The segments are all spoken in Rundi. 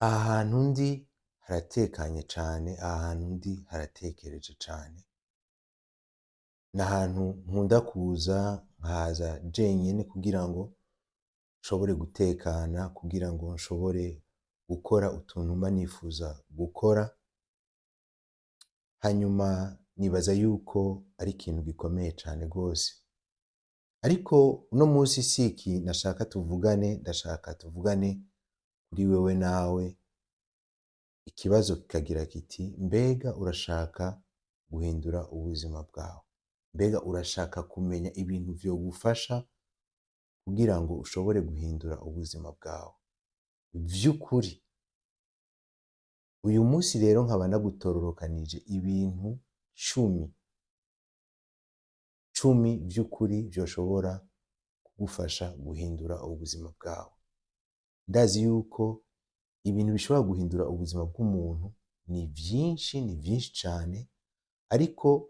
Aha hantu ndi haratekanye cane, aha hantu ndi haratekereje cane. Ni ahantu nkunda kuza nkaza jenyene kugira ngo nshobore gutekana, kugira ngo nshobore gukora utuntu mba nifuza gukora, hanyuma nibaza yuko ari ikintu gikomeye cane gose. Ariko uno munsi si iki nashaka tuvugane, ndashaka tuvugane kuri wewe nawe, ikibazo kikagira kiti: mbega urashaka guhindura ubuzima bwawe? Mbega urashaka kumenya ibintu vyogufasha kugira ngo ushobore guhindura ubuzima bwawe vy'ukuri? Uyu munsi rero nkaba nagutororokanije ibintu cumi, cumi vy'ukuri vyoshobora kugufasha guhindura ubuzima bwawe. Ndazi yuko ibintu bishobora guhindura ubuzima bw'umuntu ni vyinshi, ni vyinshi cane, ariko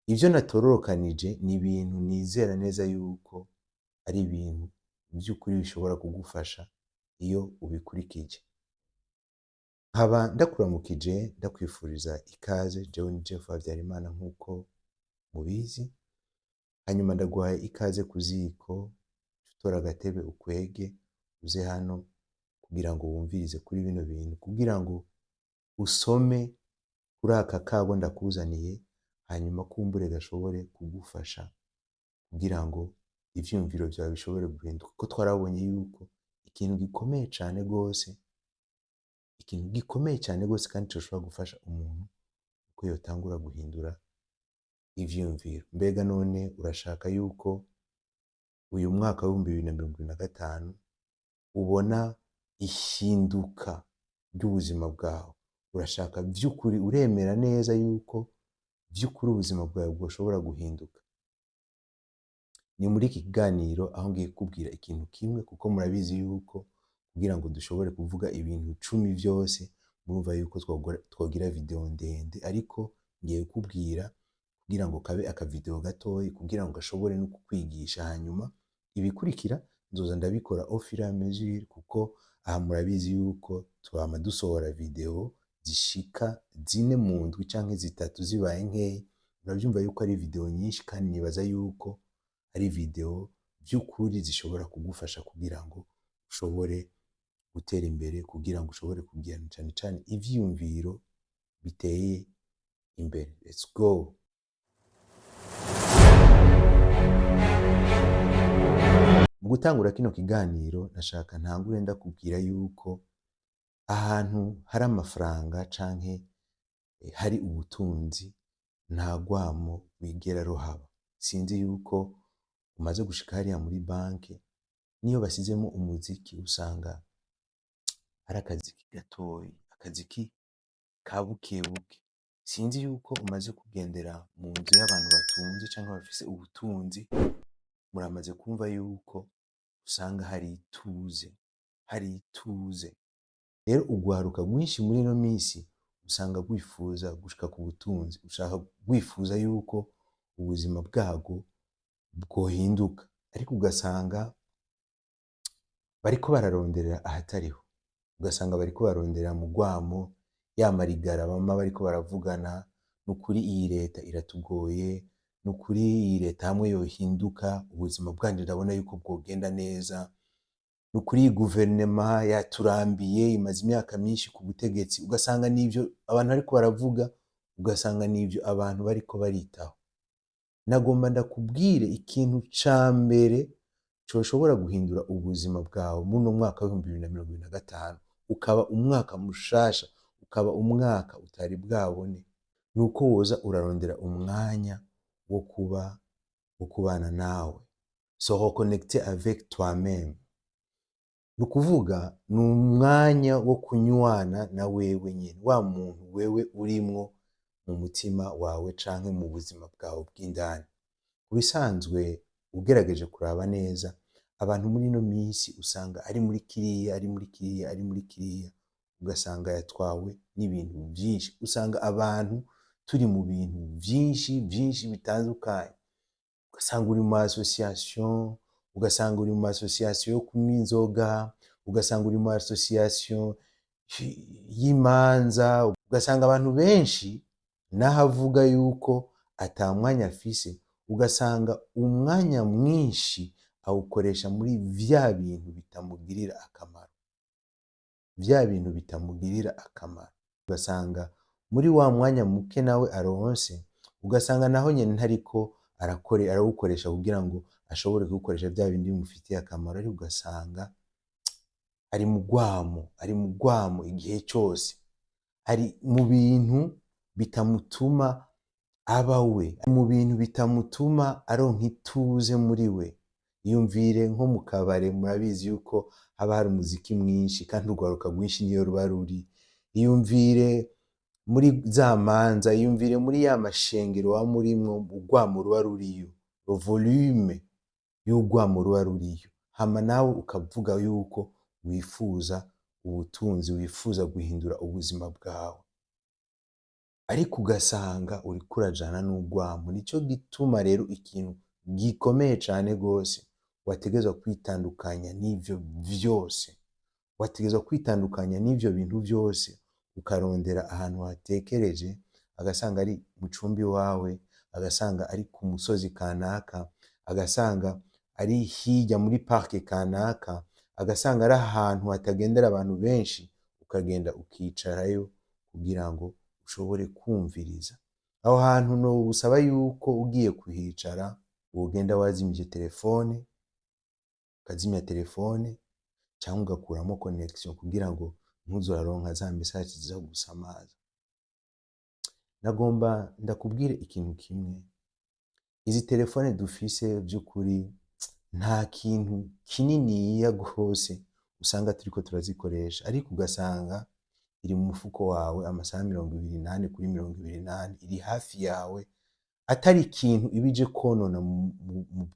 ivyo natororokanije ni ibintu nizera neza yuko ari ibintu vy'ukuri bishobora kugufasha iyo ubikurikije. Nkaba ndakuramukije, ndakwifuriza ikaze. Jewe ni Jeff Habyarimana nk'uko mubizi, hanyuma ndaguhaye ikaze ku ziko, utora agatebe ukwege uze hano kugira ngo wumvirize kuri bino bintu, kugira ngo usome kuri aka kago ndakuzaniye, hanyuma kumbure gashobore kugufasha kugira ngo ivyiyumviro vyawe bishobore guhinduka. Kuko twarabonye yuko ikintu gikomeye cane gose, ikintu gikomeye cane gose kandi coshobora gufasha umuntu uko yotangura guhindura ivyiyumviro. Mbega none urashaka yuko uyu mwaka w'2025 ubona ihinduka ry'ubuzima bwawe? Urashaka vy'ukuri, uremera neza yuko vy'ukuri ubuzima bwawe bwoshobora guhinduka? Ni muri iki kiganiro aho ngiye kukubwira ikintu kimwe, kuko murabizi yuko kugira ngo dushobore kuvuga ibintu 10 vyose, murumva yuko twogira video ndende, ariko ngiye kukubwira kugira ngo kabe akavideo gatoyi, kugira ngo gashobore no kukwigisha, hanyuma ibikurikira nzoza ndabikora au fur et à mesure, kuko aha murabizi yuko twama dusohora video zishika 4 mu ndwi canke 3 zibaye nkeyi. Muravyumva yuko ari video nyinshi, kandi nibaza yuko ari video vy'ukuri zishobora kugufasha kugira ngo ushobore gutera imbere, kugira ngo ushobore kugira cane cane ivyiyumviro biteye imbere. Let's go! Mu gutangura kino kiganiro nashaka ntangure ndakubwira yuko ahantu hari amafaranga canke hari ubutunzi nta rwamo rwigera ruhaba. Sinzi yuko umaze gushika hariya muri banki, niyo basizemo umuziki usanga ari akaziki gatoyi, akaziki ka bukebuke. Sinzi yuko umaze kugendera mu nzu y'abantu batunze canke bafise ubutunzi, muramaze kumva yuko usanga hari ituze, hari ituze. Rero urwaruka rwinshi muri ino misi usanga rwifuza gushika ku butunzi, ushaka rwifuza yuko ubuzima bwarwo bwohinduka, ariko ugasanga bariko bararonderera ahatariho, ugasanga bariko barondera mu rwamo, ya marigara bama bariko baravugana: nukuri iyi leta iratugoye, nukuri iyi leta hamwe yohinduka ubuzima bwanje ndabona yuko bwogenda neza, nukuri iyi guverinema yaturambiye, imaze imyaka myinshi ku butegetsi. Ugasanga nivyo abantu bariko baravuga, ugasanga nivyo abantu bariko baritaho. Nagomba ndakubwire ikintu ca mbere coshobora guhindura ubuzima bwawe muno mwaka w'2025, ukaba umwaka mushasha, ukaba umwaka utari bwabone, nuko woza urarondera umwanya wo kubana nawe, se reconnecter avec toi-même. Ni ukuvuga ni umwanya wo kunywana na wewe nyene, wa muntu wewe urimwo mu mutima wawe canke mu buzima bwawe bw'indani. Ku bisanzwe ugerageje kuraba neza, abantu muri ino minsi usanga ari muri kiriya, ari muri kiriya, ari muri kiriya, ugasanga yatwawe n'ibintu vyinshi. Usanga abantu turi mu bintu vyinshi vyinshi bitandukanye, ugasanga uri mu association, ugasanga uri mu association yo kunywa inzoga, ugasanga uri mu association. y'imanza, ugasanga abantu benshi naho avuga yuko ata mwanya afise, ugasanga umwanya mwinshi awukoresha muri vya bintu bitamugirira akamaro, vya bintu bitamugirira akamaro. Ugasanga muri wa mwanya muke nawe aronse, ugasanga naho nyene ntariko arakore arawukoresha kugira ngo ashobore kuwukoresha vya bindi bimufitiye akamaro, ariko ugasanga ari mu rwamo, ari mu rwamo igihe cose, ari mu bintu bitamutuma aba we, mu bintu bitamutuma aronka ituze muri we. Iyumvire nko mu kabare, murabizi yuko haba hari umuziki mwinshi kandi urwaruka rwinshi niyo ruba ruri. Iyumvire muri za manza, iyumvire muri ya mashengero waba murimwo, urwamo ruba ruriyo, volume y'urwamo ruba ruriyo. Hama nawe ukavuga yuko wifuza ubutunzi, wifuza guhindura ubuzima bwawe, ariko ugasanga uriko urajana n'urwamo. Nico gituma rero ikintu gikomeye cane gose, wategerezwa kwitandukanya n'ivyo vyose, wategerezwa kwitandukanya n'ivyo bintu vyose, ukarondera ahantu hatekereje, agasanga ari mu cumba iwawe, agasanga ari ku musozi kanaka, agasanga ari hirya muri parc kanaka, agasanga ari ahantu hatagendera abantu benshi, ukagenda ukicarayo kugira ngo ushobore kumviriza. Aho hantu nogusaba yuko ugiye kuhicara wogenda wazimije telefone, ukazimya telefone canke ugakuramwo connexion kugira ngo ntuze uraronka za message ziza kugusamaza. Nagomba ndakubwire ikintu kimwe: izi telefone dufise, vy'ukuri nta kintu kininiya gose usanga turiko turazikoresha, ariko ugasanga iri mu mufuko wawe amasaha 24 kuri 24, iri hafi yawe, atari ikintu iba ije konona mu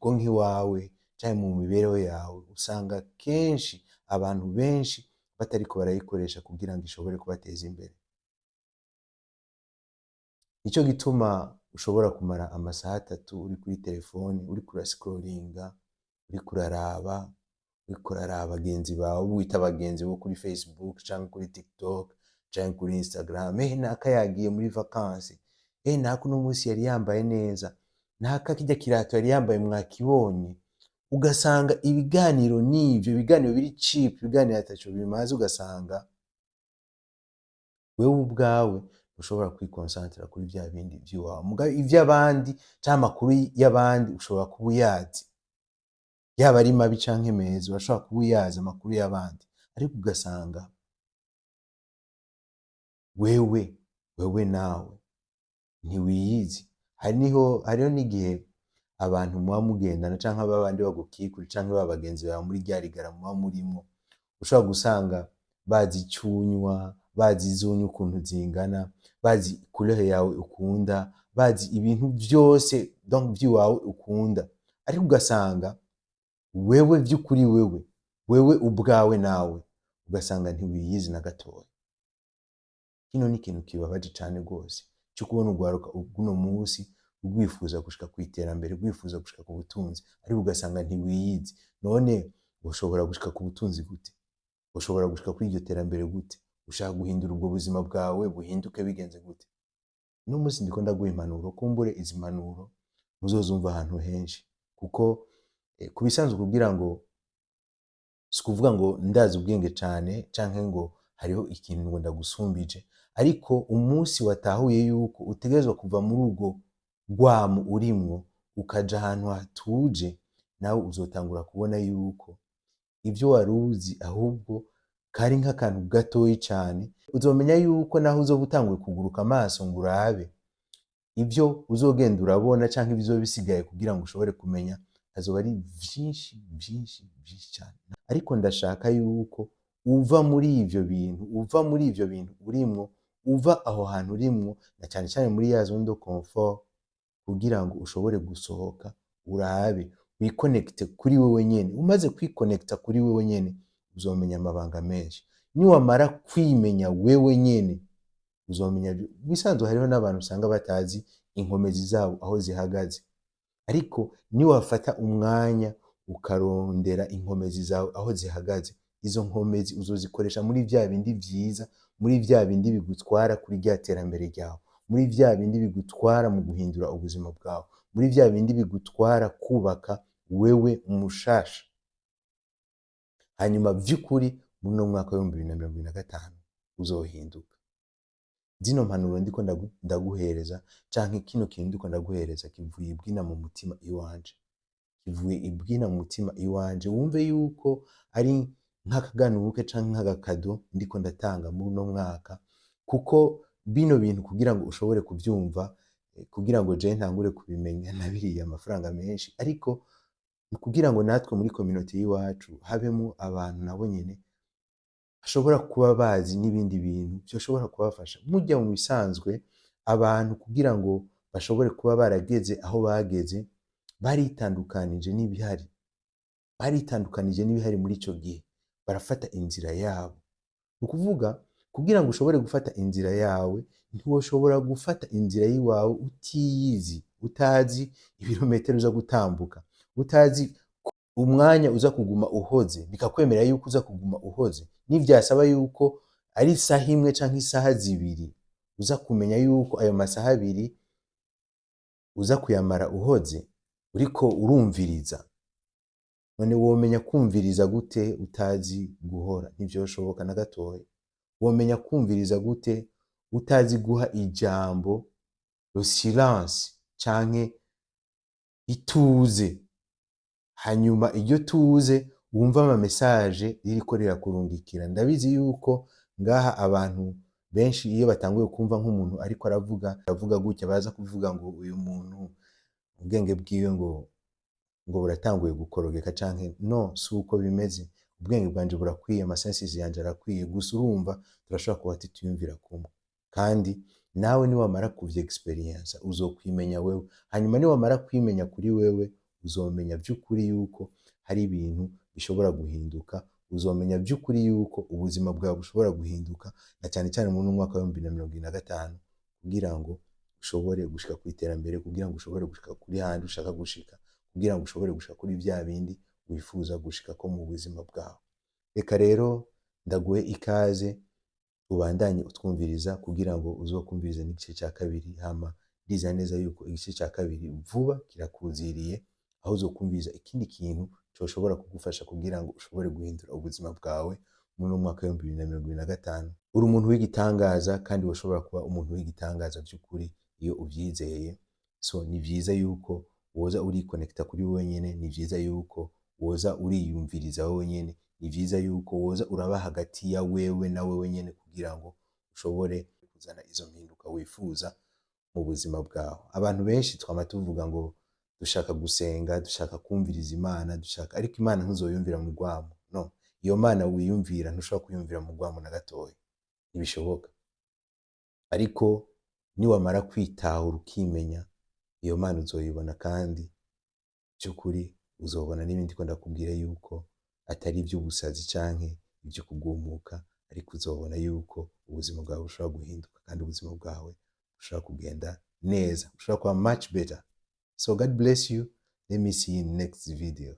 bwonko iwawe canke mu mibereho yawe. Usanga kenshi abantu benshi batariko barayikoresha kugira ngo ishobore kubateza imbere. Nico gituma ushobora kumara amasaha 3 uri kuri telefone, uriko urascrollinga, uriko uraraba bagenzi bawe wita abagenzi bo kuri Facebook canke kuri TikTok canke kuri Instagram: "Naka yagiye muri vacances, naka uno munsi yari yambaye neza, naka kirya kirato yari yambaye mwakibonye." Ugasanga ibiganiro n'ivyo ibiganiro biri cheap, ibiganiro ataco bimaze. Ugasanga wewe ubwawe ushobora kwiconcentra kuri vya bindi vy'iwawe, mugabo ivy'abandi canke amakuru y'abandi ushobora kuba uyazi, yaba ari mabi canke meza, urashobora kuba uyazi amakuru y'abandi, ariko ugasanga wewe nawe ntiwiyizi. Hariho n'igihe abantu muba mugendana canke babandi bagukikuje canke ba bagenzi bawe muri rya rigara muba murimwo, ushobora gusanga bazi ico unywa, bazi izo unywa ukuntu zingana, bazi couleur yawe ukunda, bazi ibintu vyose donc vy'iwawe ukunda, ariko ugasanga wewe vy'ukuri, wewe ubwawe nawe ugasanga ntiwiyizi na gatoya. Kino ni ikintu kibabaje cane gose, co kubona urwaruka rw'uno musi rwifuza gushika kw'iterambere, rwifuza gushika ku butunzi, ariko ugasanga ntiwiyizi. None ushobora gushika ku butunzi gute? Ushobora gushika kuri iryo terambere gute? Ushaka guhindura ubwo buzima bwawe buhinduke bigenze gute? Uno munsi ndiko ndaguha impanuro. Kumbure izi mpanuro ntuzozumva ahantu henshi, kuko ku bisanzwe kugira ngo si ukuvuga ngo ndazi ubwenge cane canke ngo hariho ikintu ngo ndagusumbije, ariko umunsi watahuye yuko utegerezwa kuva muri urwo rwamo urimwo ukaja ahantu hatuje, nawe uzotangura kubona yuko ivyo wari uzi ahubwo kari nk'akantu gatoyi cane. Uzomenya yuko naho uzoba utanguye kuguruka amaso ngo urabe ivyo uzogenda urabona canke ibizoba bisigaye kugira ngo ushobore kumenya, azoba ari vyinshi, vyinshi, vyinshi cane. Ariko ndashaka yuko uva muri ivyo bintu, uva muri ivyo bintu urimwo, uva aho hantu urimwo, na cane cane muri ya zone de confort, kugira ngo ushobore gusohoka urabe, wiconnecte kuri wewe nyene. Umaze kwiconnecta kuri wewe nyene, uzomenya amabanga menshi. Niwamara kwimenya wewe nyene, uzomenya. Bisanzwe hariho n'abantu usanga batazi inkomezi zabo aho zihagaze, ariko niwafata umwanya ukarondera inkomezi zawe aho zihagaze, izo nkomezi zawe zizokwiyereka. Izo nkomezi uzozikoresha muri vya bindi vyiza, muri vya bindi bigutwara kuri rya terambere ryawe, muri vya bindi bigutwara mu guhindura ubuzima bwawe, muri vya bindi bigutwara kubaka wewe umushasha. Hanyuma vy'ukuri muri uno mwaka wa 2025 uzohinduka. Zino mpanuro ndiko ndaguhereza canke kino kintu ndiko ndaguhereza kivuye ibwina mu mutima iwanje, kivuye ibwina mu mutima iwanje. Wumve yuko ari nk'akaganuke canke nk'agakado ndiko ndatanga muri uno mwaka, kuko bino bintu kugira ngo ushobore kuvyumva, kugira ngo je ntangure kubimenya, nabiriye amafaranga menshi, ariko ni kugira ngo natwe muri communauté y'iwacu habemo abantu nabo nyene bashobora kuba bazi n'ibindi bintu vyoshobora kubafasha. Murya mu bisanzwe abantu kugira ngo bashobore kuba barageze aho bageze, baritandukanije n'ibihari, baritandukanije n'ibihari muri ico gihe, barafata inzira yabo. Ni ukuvuga, kugira ngo ushobore gufata inzira yawe, ntiwoshobora gufata inzira yiwawe utiyizi, utazi ibirometero uza gutambuka, utazi umwanya uza kuguma uhoze, bikakwemerera yuko uza kuguma uhoze. Nivyasaba yuko ari isaha imwe canke isaha 2, uza kumenya yuko ayo masaha 2 uza kuyamara uhoze uriko urumviriza. None womenya kumviriza gute utazi guhora? Ntivyoshoboka na gatoya. Womenya kumviriza gute utazi guha ijambo le silence canke ituze? Hanyuma iryo tuze wumva ama message ririko rirakurungikira. Ndabizi yuko ngaha abantu benshi iyo batanguye kumva nk'umuntu ariko aravuga, aravuga gutya, baza kuvuga ngo uyu muntu ubwenge bwiwe ngo buratanguye gukorogeka canke no. Si uko bimeze. Ubwenge bwanje burakwiye, ama senses yanje arakwiye. Gusa urumva turashobora kuba tutiyumvira kumwe, kandi nawe niwamara kuvya experience uzokwimenya wewe. Hanyuma niwamara kwimenya kuri wewe, uzomenya vy'ukuri yuko hari ibintu bishobora guhinduka, uzomenya vy'ukuri yuko ubuzima bwawe bushobora guhinduka, na cyane cyane muri uno mwaka wa 2025, kugira ngo ushobore gushika ku iterambere, kugira ngo ushobore gushika kuri handi ushaka gushika, kugira ngo ushobore gushika kuri vya bindi wifuza gushikako mu buzima bwawe. Reka rero ndaguhe ikaze, ubandanye utwumviriza kugira ngo uzokumvirize n'igice cya kabiri. Hama ndizera neza yuko igice cya kabiri vuba kirakuziriye, aho uzokumviriza ikindi kintu coshobora kugufasha kugira ngo ushobore guhindura ubuzima bwawe muri uno mwaka wa 2025. Uri umuntu w'igitangaza, kandi woshobora kuba umuntu w'igitangaza by'ukuri iyo uvyizeye. So ni vyiza yuko woza urikonekita kuri wowe nyene, ni vyiza yuko woza uriyumviriza wowe nyene, ni vyiza yuko woza uraba hagati ya wewe na wewe nyene, kugira ngo ushobore kuzana izo mpinduka wifuza mu buzima bwawe. Abantu benshi twama tuvuga ngo dushaka gusenga, dushaka kumviriza Imana, dushaka, ariko Imana ntuzoyumvira mu rwamo. No iyo Mana wiyumvira ntushobora kuyumvira mu rwamo na gatoya, ntibishoboka. Ariko niwamara kwitahura ukimenya, iyo Mana uzoyibona, kandi by'ukuri uzobona n'ibindi ko ndakubwira yuko atari iby'ubusazi canke ibyo kugumuka, ariko uzobona yuko ubuzima bwawe bushobora guhinduka, kandi ubuzima bwawe bushobora kugenda neza, bushobora kuba much better. So God bless you. Let me see you in next video.